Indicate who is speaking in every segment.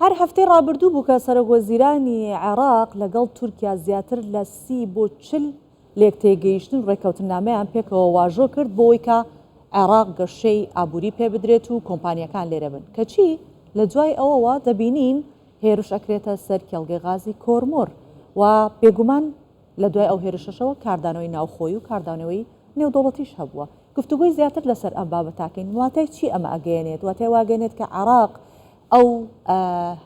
Speaker 1: هەر هەفتەی ڕابردوو بوو کە سەرۆکوەزیرانی عێراق لەگەڵ تورکیا زیاتر لە 30 بۆ 40 لێکتێگەیشتن و ڕێککەوتننامەیان پێکەوە واژۆ کرد بۆ ئەوەی کە عێراق گەشەی ئابووری پێ بدرێت و کۆمپانیاکان لێرە بن. کەچی لە دوای ئەوەوە دەبینین هێرش ئەکرێتە سەر کێڵگەی غازی کۆرمۆر و بێگومان لە دوای ئەو هێرشەشەوە کاردانەوەی ناوخۆیی و کاردانەوەی نێودەوڵەتیش هەبووە. گفتوگۆی زیاتر لەسەر ئەم بابەتاکەین. واتای چی ئەمە ئەگەیەنێت؟ واتای واگەیەنێت کە عێراق ئەو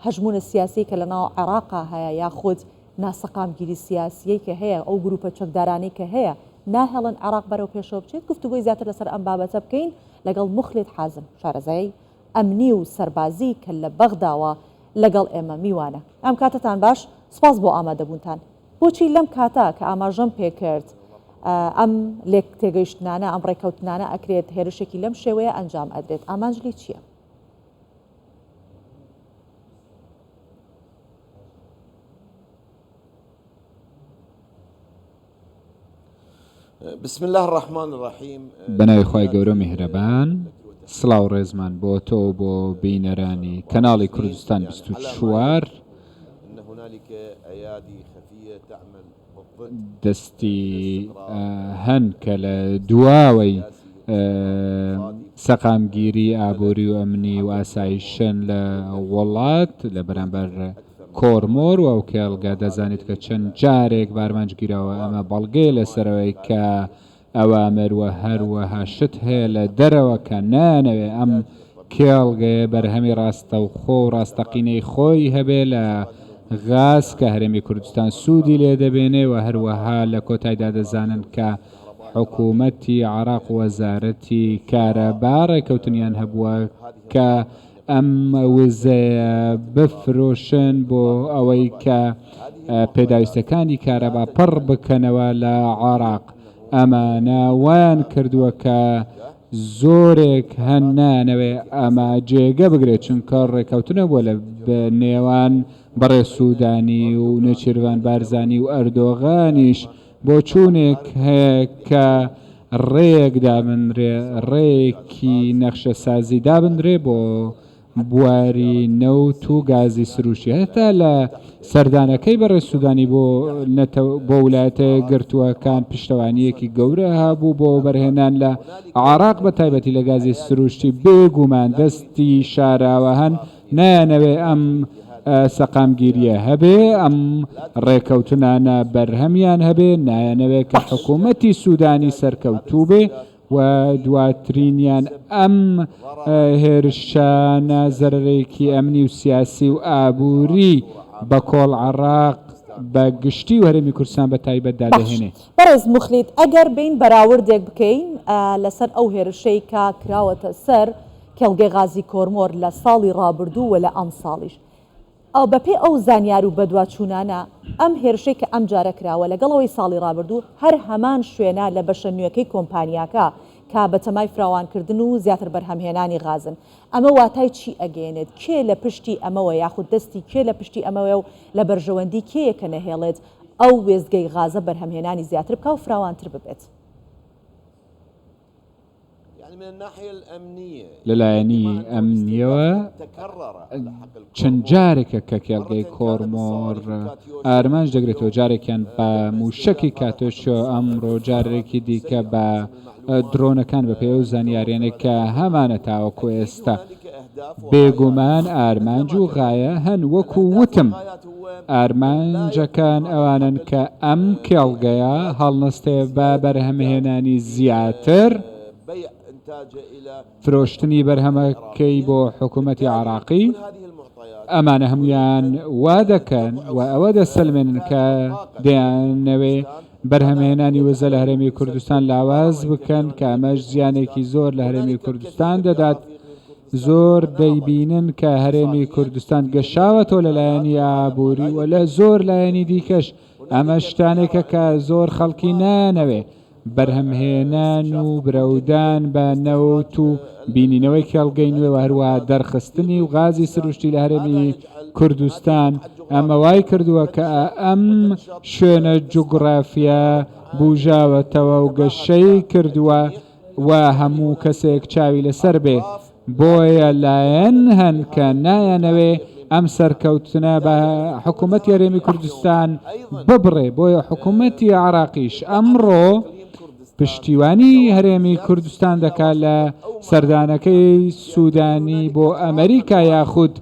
Speaker 1: هەژموونە سیاسیەی کە لەناو عێراقا هەیە یاخود ناسەقامگیری سیاسیەی کە هەیە، ئەو گروپە چەکدارانەی کە هەیە ناهێڵن عێراق بەرەو پێشەوە بچێت، گفتوگۆی زیاتر لەسەر ئەم بابەتە بکەین لەگەڵ موخلید حازم شارەزای ئەمنی و سەربازی کە لە بەغداوە لەگەڵ ئێمە میوانە. ئەم کاتەتان باش، سوپاس بۆ ئامادەبوونتان. بۆچی لەم کاتە کە ئاماژەم پێکرد ئەم لێکتێگەیشتنانە، ئەم ڕێککەوتنانە ئەکرێت، هێرشێکی لەم شێوەیە ئەنجام ئەدرێت، ئامانج لێی چییە؟
Speaker 2: بسم اللە الرحمن الرحیم.
Speaker 3: بەناوی خوای گەورەو میهرەبان سڵاو ڕێزمان بۆ تۆ و بۆ بینەرانی کەناڵی کوردستان 24. دەستی هەن کە لە دواوەی سەقامگیری ئابووری و ئەمنی و ئاسایشن لە وڵات لە بەرامبەر کۆرمۆر و ئەو کێڵگە دەزانیت کە چەند جارێک بارمانج گیراوە ئەمە بەڵگەیە لەسەرەوەی کە ئەوامر و هەروەها شت هەیە لە دەرەوە کە نایانەوێ ئەم کێڵگەیە بەرهەمی ڕاستەوخۆ و ڕاستەقینەی خۆی هەبێ لە غاز کە هەرێمی کوردستان سوودی لێ دەبێنێ و هەروەها لە کۆتایدا دەزانن کە حکوومەتی عێراق و وەزارەتی کارەبا ڕێکەوتنیان هەبووە کە ئەم وزەیە بفرۆشن بۆ ئەوەی کە پێداویستەکانی کارەبا پڕ بکەنەوە لە عێراق. ئەمانە وایان کردووە کە زۆرێک هەن نایانەوێ ئەمە جێگە بگرێت، چونکە ڕێککەوتنە بووە لە نێوان بەڕێز سوودانی و نێچیرڤان بارزانی و ئەردۆغانیش بۆچوونێک هەیە کە ڕێیەک دابنرێ، ڕێیەکی نەخشەسازی دابنرێ بۆ بواری نەوت و گازی سروشتی. هەتا لە سەردانەکەی بەڕێز سودانی بۆ نەتەوە بۆ ولایەتە یەکگرتووەکان پشتەوانییەکی گەورە هەبوو بۆ وەبەرهێنان لە عێراق بە تایبەتی لە گازی سروشتی. بێگومان دەستی شاراوە هەن نایانەوێ ئەم سەقامگیرییە هەبێ، ئەم ڕێکەوتنانە بەرهەمیان هەبێ، نایانەوێ کە حکوومەتی سوودانی سەرکەوتوو بێ و دواترینیان ئەم هێرشانە زەرەرێکی ئەمنی و سیاسی و ئابووری بە کۆڵ عێراق بە گشتی و هەرێمی کوردستان بە تایبەتدا
Speaker 1: باش
Speaker 3: دەهێنێ.
Speaker 1: بەڕێز موخلید ئەگەر بێین بەراوردێک بکەین لەسەر ئەو هێرشەی کە کراوەتە سەر کێڵگەی غازی کۆرمۆر لە ساڵی ڕابردوو و لە ئەمساڵیش. بەپێی ئەو زانیار و بەدواچوونانە، ئەم هێرشەی کە ئەمجارە کراوە لەگەڵ ئەوەی ساڵی ڕابردوو هەر هەمان شوێنە لە بەشە نوێکەی کۆمپانیاکە کە بەتەمای فراوانکردن و زیاتر بەرهەمهێنانی غازن، ئەمە واتای چی ئەگەیەنێت؟ کێ لە پشتی ئەمەوە یاخود دەستی کێ لە پشتی ئەمەوەیە و لە بەرژەوەندی کێیە کە نەهێڵێت ئەو وێستگەی غازە بەرهەمهێنانی زیاتر بکا و فراوانتر ببێت؟
Speaker 3: لە لایەنی ئەمنییەوە چەند جارێکە کە کێڵگەی کۆرمۆر ئارمانج دەگرێتەوە، جارێکیان بە مووشەکی کاتۆشۆ، ئەمڕۆ جارێکی دیکە بە درۆنەکان بەپێی ئەو زانیاریانەی کە هەمانە تاوەکو ئێستا. بێگومان ئارمانج و غایە هەن، وەکو وتم ئارمانجەکان ئەوانەن کە ئەم کێڵگەیە هەڵنەستێ بە بەرهەمهێنانی زیاتر، فرۆشتنی بەرهەمەکەی بۆ حکومەتی عێراقی، ئەمانە هەموویان وا دەکەن و ئەوە دەسەلمێنن کە دەیانەوێ بەرهەمهێنانی وزە لە هەرێمی کوردستان لاواز بکەن کە ئەمەش زیانێکی زۆر لە هەرێمی کوردستان دەدات. زۆر دەیبینن کە هەرێمی کوردستان گەشاوەتەوە لە لایەنی ئابووری و لە زۆر لایەنی دیکەش، ئەمە شتانێکە کە زۆر خەڵکی نایانەوێ، بەرهەمهێنان و برەودان بە نەوت و بینینەوەی کێڵگەی نوێ و هەروەها دەرخستنی و غازی سروشتی لە هەرێمی کوردستان، ئەمە وای کردووە کە ئەم شوێنە جوگرافییە بوژاوەتەوە و گەشەی کردووە. و هەموو کەسێک چاوی لەسەر بێ، بۆیە لایەن هەن کە نایانەوێ ئەم سەرکەوتنە بە حکوومەتی هەرێمی کوردستان ببڕێ، بۆیە حکوومەتی عێراقیش ئەمڕۆ پشتیوانی هەرێمی کوردستان دەکات لە سەردانەکەی سوودانی بۆ ئەمریکا یاخود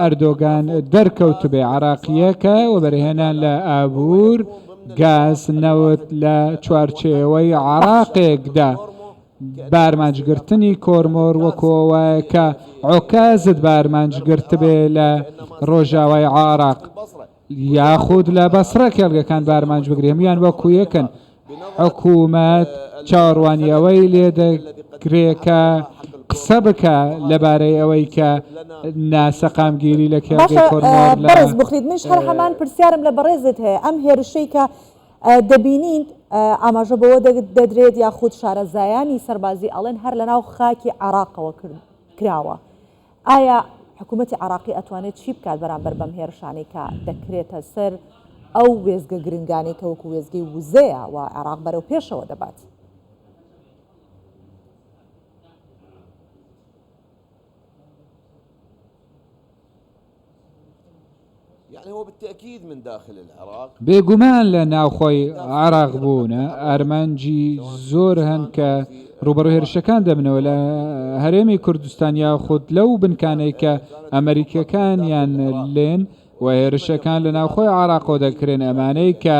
Speaker 3: ئەردۆگان دەرکەوتبێ عێراقییەکە وەبەرهێنان لە ئابوور، گاز، نەوت لە چوارچێوەی عێراقێکدا بە ئارمانجگرتنی کۆرمۆر وەکو وایە کە عوکازت بە ئارمانج گرتبێ لە ڕۆژاوای عێراق یاخود لە بەسڕە کێڵگەکان بە ئارمانج بگرێ هەموویان وەکو یەکن حکوومەت چاوەڕوانی ئەوەی لێ دەکرێ کە قسە بکا لەبارەی ئەوەی کە ناسەقامگیری لە کێڵگەی
Speaker 1: باشە
Speaker 3: کۆرمۆر لە
Speaker 1: بەڕێز بوخرید منیش هەر هەمان پرسیارم لە بەڕێزت هەیە ئەم هێرشەی کە دەبینین ئاماژە بەوە دەدرێت یاخود شارەزایانی سەربازی ئەڵێن هەر لەناو خاکی عێراقەوە کراوە ئایا حکوومەتی عێراقی ئەتوانێت چی بکات بەرامبەر بەم هێرشانەی کە دەکرێتە سەر ئەو وێستگە گرنگانەی کە وەکو وێستگەی وزەیە و عێراق بەرەو پێشەوە دەبات؟
Speaker 3: بێگومان لە ناوخۆی عێراق بوونە ئارمانجی زۆر هەن کە ڕووبەڕووی هێرشەکان دەبنەوە لە هەرێمی کوردستان یاخود لەو بنکانەی کە ئەمریکیەکانیان لێن و هێرشەکان لە ناوخۆی عێراقەوە دەکرێن ئەمانەی کە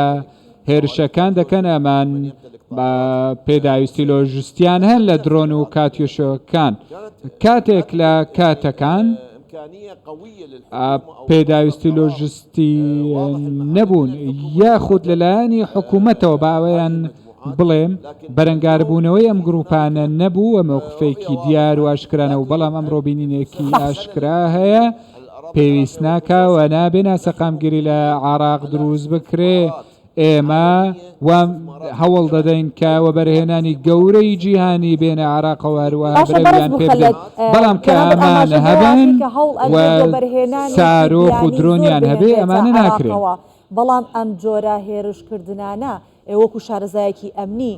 Speaker 3: هێرشەکان دەکەن ئەمان بە پێداویستی لۆژستیان هەن لە درۆن و کاتیۆشەکان کاتێک لە کاتەکان پێداویستی لۆژستی نەبوون یاخود لەلایەنی حکوومەتەوە با ئەوەیان بڵێم بەرەنگاربوونەوەی ئەم گروپانە نەبوو و مەوقفێکی دیار و ئاشکرا نەبوو بەڵام ئەمڕۆ بینینێکی ئاشکرا هەیە پێویست ناکا و نابێ ناسەقامگیری لە عێراق دروست بکرێ ئێمە وا هەوڵ دەدەین کە وەبەرهێنانی گەورەی جیهانی بێنە عێراقەوە هەروەها
Speaker 1: باشە بەڕێز
Speaker 3: برەویان پێ بدەین
Speaker 1: موخەلەد
Speaker 3: بەڵام کە
Speaker 1: جەنابت
Speaker 3: ئەمانە
Speaker 1: ئاماژە بەوە
Speaker 3: هەبن
Speaker 1: ئەکەی کە هەوڵ
Speaker 3: و
Speaker 1: ئەدرێت وەبەرهێنانێکی
Speaker 3: سارۆخ و
Speaker 1: بیانی زۆر
Speaker 3: درۆنیان هەبێ
Speaker 1: بهێنرێتە
Speaker 3: ئەمانە ناکرێن.
Speaker 1: عێراقەوە بەڵام ئەم جۆرە هێرشکردنانە ئێوە وەکو شارەزایەکی ئەمنی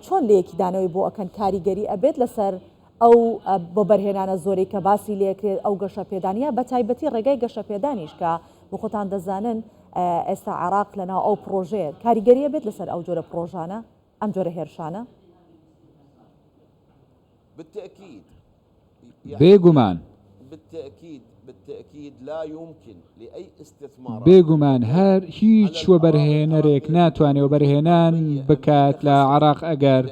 Speaker 1: چۆن لێکدانەوەی بۆ ئەکەن کاریگەری ئەبێت لەسەر ئەو وەبەرهێنانە زۆرەی کە باسی لێکرێت ئەو گەشەپێدانە بە تایبەتی ڕێگای گەشەپێدانیش کە بۆ خۆتان دەزانن ئێستا عێراق لەناو ئەو پڕۆژەیە کاریگەری ئەبێت لەسەر ئەو جۆرە پڕۆژانە ئەم جۆرە هێرشانە؟
Speaker 3: بێگومان. بێگومان هەر هیچ وەبەرهێنەرێک ناتوانێ وەبەرهێنان بکات لە عێراق ئەگەر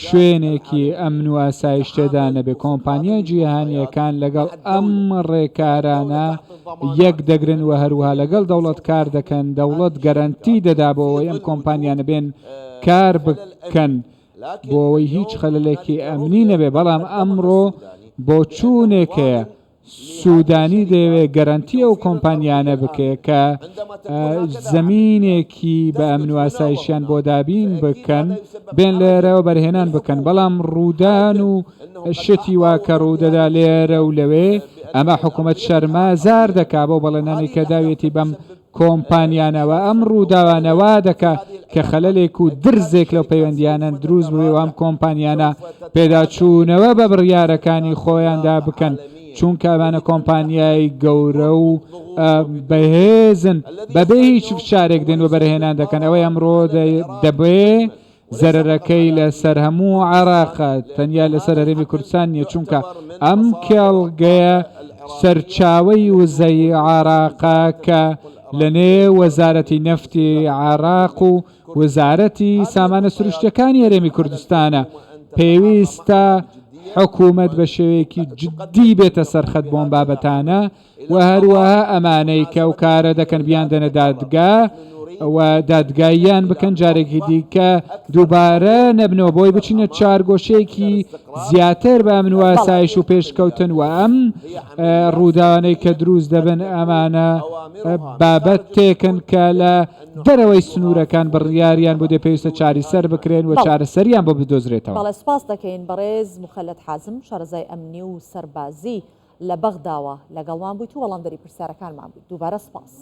Speaker 3: شوێنێکی ئەمن و ئاسایش تێدا نەبێ، کۆمپانیا جیهانییەکان لەگەڵ ئەم ڕێکارانە یەک دەگرن و هەروەها لەگەڵ دەوڵەت کار دەکەن، دەوڵەت گەرەنتی دەدا بۆ ئەوەی ئەم کۆمپانیانە بێن کار بکەن بۆ ئەوەی هیچ خەلەلێکی ئەمنی نەبێ، بەڵام ئەمڕۆ بۆچوونێک هەیە سوودانی دەیەوێت گەرەنتی ئەو کۆمپانیانە بکەێت کە زەمینێکی بە ئەمن و ئاسایشیان بۆ دابین بکەن بێن لێرە وەبەرهێنان بکەن بەڵام ڕوودان و شتی وا کە ڕوودەدا لێرە و لەوێ ئەمە حکوومەت شەرمەزار دەکا بەو بەڵێنانەی کە داویەتی بەم کۆمپانیانە و ئەم ڕووداوانە وا دەکا کە خەلەلێک و درزێک لەو پەیوەندیانە دروست ببێ و ئەم کۆمپانیانە پێداچوونەوە بە بڕیارەکانی خۆیاندا بکەن چونکە ئەمانە کۆمپانیای گەورە و بەهێزن بەبێ هیچ فشارێک دێن وەبەرهێنان دەکەن ئەوەی ئەمڕۆ دەبێ زەرەرەکەی لەسەر هەموو عێراقە تەنیا لەسەر هەرێمی کوردستان نییە چونکە ئەم کێڵگەیە سەرچاوەی وزەی عێراقە کە لەنێو وەزارەتی نەفتی عێراق و وەزارەتی سامانە سروشتیەکانی هەرێمی کوردستانە پێویستە حکوومەت بە شێوەیەکی جددی بێتە سەرخەت بۆم بابەتانە و هەروەها ئەمانەی کە ئەو کارە دەکەن بیاندەنە دادگا و دادگاییان بکەن جارێکی دیکە دووبارە نەبنەوە بۆی بچینە چارگۆشەیەکی زیاتر بە ئەمن و ئاسایش و پێشکەوتن و ئەم ڕووداوانەی کە دروست دەبن ئەمانە بابەتێکن کە لە دەرەوەی سنوورەکان بڕیاریان بۆ دێ پێویستە چاریسەر بکرێن و چارەسەریان بۆ بدۆزرێتەوە.
Speaker 1: بەڵێ سوپاس دەکەین بەڕێز موخەلەد حازم شارەزای ئەمنی و سەربازی. لە بەغداوە لەگەڵمان بوویت و وەڵامدەری پرسیارەکانمان بوویت. دووبارە سوپاس.